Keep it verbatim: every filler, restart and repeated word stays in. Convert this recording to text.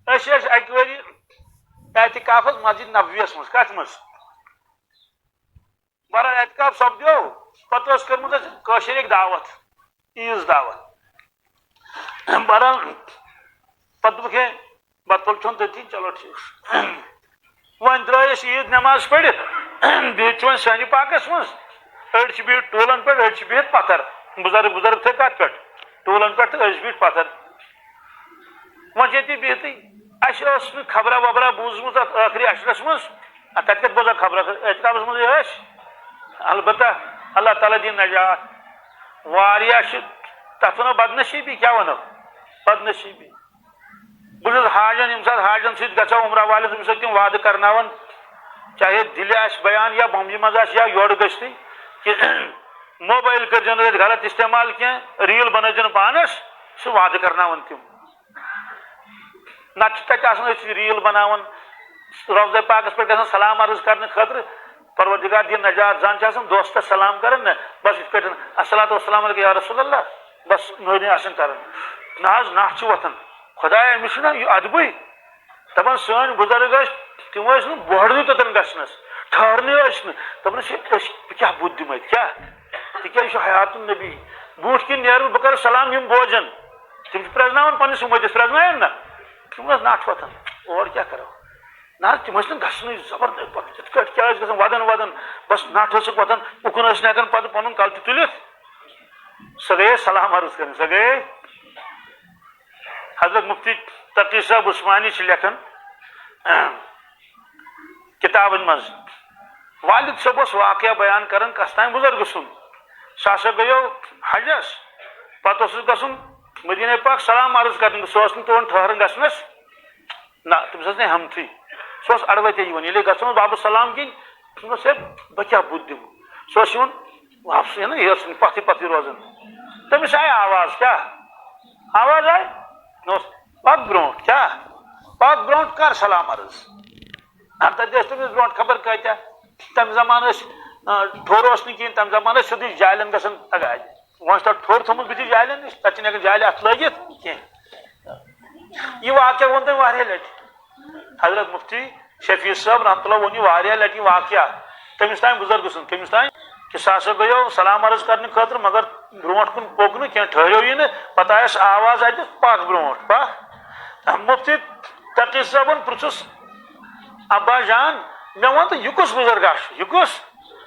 أسۍ ٲسۍ اَکہِ ؤری اعتکافس مسجد نبویس منٛز۔ کتھ منٛز؟ بہرحال اعتکاف سپدیو، پتہٕ ٲس کٔرمٕژ اَسہِ کٲشِر اکھ دعوت، عیٖذ دعوت۔ بہرحال پتہٕ دوٚپُکھ، ہے، بتہٕ پھوٚل کھیوٚن تٔتی، چلو ٹھیٖک۔ وۄنۍ درٛاے أسۍ عیٖد نٮ۪ماز پٔرِتھ، بِہِتھ چھِ وۄنۍ سانہِ پاکس منٛز۔ أڑۍ چھِ بِہِتھ ٹوٗلن پٮ۪ٹھ، أڑۍ چھِ بِہِتھ پتھر۔ بُزرگ، بُزرگ تھٲے کتھ پٮ۪ٹھ؟ ٹوٗلن پٮ۪ٹھ تہٕ أڑۍ چھِ بِہِتھ پتھر۔ وۄنۍ چھِ ییٚتی بِہتٕے۔ اَسہِ ٲس نہٕ خبرا وبرا بوٗزمٕژ اَتھ ٲخری عشرس منٛز۔ اَتھ تَتہِ کَتہِ بوزو خبرا؟ اعتکافس منٛزٕے ٲسۍ۔ البتہ اللہ تعالیٰ دِیِن نجات۔ واریاہ چھِ، تَتھ وَنو بدنصیٖبی، کیٛاہ وَنو؟ بدنصیٖبی۔ بہٕ چھُس حاجن، ییٚمہِ ساتہٕ حاجن سۭتۍ گژھو عمرہ والٮ۪ن، تٔمِس سۭتۍ تِم وعدٕ کرناوان، چاہے دِلہِ آسہِ بیان یا بمبیہِ منٛز آسہِ یا یورٕ گٔژھتٕے، کہِ موبایل کٔرۍزیو نہٕ أتھۍ غلط استعمال کینٛہہ، ریٖل بنٲوزیو نہٕ پانس، سُہ وعدٕ کرناوان تِم۔ نتہٕ چھِ تتہِ آسان أسۍ ریٖل بناوان، روضہ پاکس پٮ۪ٹھ گژھان سلام عرض کرنہٕ خٲطرٕ، پروردگار دِیِن نجات، زن چھِ آسان دوستس سلام کران نہ، بس یِتھ پٲٹھۍ، الصلاۃ والسلام علیک یا رسول اللہ، بس نٔرۍ آسان کران۔ نہ حظ، نٹھ چھِ وۄتھان۔ خدایا، أمِس چھُنہ یہِ ادبٕے۔ دپان سٲنۍ بُزرگ ٲسۍ، تِم ٲسۍ نہٕ بۄہڑنٕے توٚتن گژھنس، ٹھہرنٕے ٲسۍ نہٕ۔ دپان ٲسۍ، أسۍ، بہٕ کیٛاہ بُتھ دِمہٕ اتہِ، کیٛاہ؟ تِکیٛازِ یہِ چھُ حیاتُن نبی۔ برونٛٹھ کِنۍ نیرٕ بہٕ، بہٕ کرٕ سلام، یِم بوزن۔ تِم چھِ پرٛزناوان پننِس اُمتس، پرٛزناون نہ؟ تِم ٲسۍ نٹھ وۄتھان، اور کیٛاہ کرو؟ نہ حظ، تِم ٲسۍ نہٕ گژھنٕے، زبردست پتہٕ تِتھ کٲٹھۍ کیٛاہ ٲسۍ گژھان، ودان ودان، بس نٹھ ٲسٕکھ وۄتھان، اُکُن ٲسۍ نہٕ ہٮ۪کان پتہٕ پنُن کلہٕ تہِ تُلِتھ۔ سۄ گٔیے سلام عرض کرٕنۍ، سۄ گٔیے۔ حضرت مفتی تقی صٲب عثمانی چھِ لیکھان کِتابَن منٛز، والد صٲب اوس واقعہ بیان کران کس تام بُزرگہٕ سُنٛد۔ سُہ ہسا گٔیو حجس، پتہٕ اوسُس گژھُن مدیٖنہ پاک سلام عرض کرنہِ، سُہ اوس نہٕ تور ٹھٔہران گژھنس۔ نہ، تٔمِس ٲس نہٕ ہٮ۪متھٕے۔ سُہ اوس اَڑٕ وَتے یِوان۔ ییٚلہِ گژھان اوس بابُ سلام کِنۍ، تٔمِس اوس، ہے، بہٕ کیٛاہ بُتھ دِمہٕ؟ سُہ اوس یِوان واپسٕے، نہ، یہِ ٲس نہٕ پَتھٕے پَتھٕے روزان۔ تٔمِس آیہِ آواز، کیٛاہ؟ آواز آیہِ؟ نہ اوس، پَکھ برونٛٹھ، کیٛاہ؟ پَکھ برونٛٹھ، کر سلام عرض۔ اَمہِ تَتہِ ٲسۍ تٔمِس برونٛٹھ خبر کۭتیٛاہ۔ تَمہِ زمانہٕ ٲسۍ، آ، ٹھوٚر اوس نہٕ کِہیٖنۍ، تَمہِ زمانہٕ ٲسۍ سیوٚدُے جالٮ۪ن گژھان تَگاجہِ۔ وۄنۍ چھُ تَتھ ٹھوٚر تھوٚمُت بٕتھِ جالٮ۪ن نِش، تَتہِ چھِنہٕ ہٮ۪کان جالہِ اَتھٕ لٲگِتھ کینٛہہ۔ یہِ واقعہ ووٚن تٔمۍ واریاہ لٹہِ۔ حضرت مفتی شفیع صٲب رحمتہ اللہ ووٚن یہِ واریاہ لٹہِ، یہِ واقعہ۔ کٔمِس تام بُزرگہٕ سُنٛد، کٔمِس تام؟ کہِ سُہ ہسا گٔیو سلام عرض کرنہٕ خٲطرٕ، مگر برونٛٹھ کُن پوٚک نہٕ کینٛہہ، ٹھٔہریو یہِ نہٕ۔ پتہٕ آیس آواز اتہِ، "پکھ برونٛٹھ، پکھ۔" مفتی تقی صٲبن پرژھُس، "ابا جان، مےٚ وَن تہٕ، یہِ کُس بُزرگا چھُ؟ یہِ کُس؟"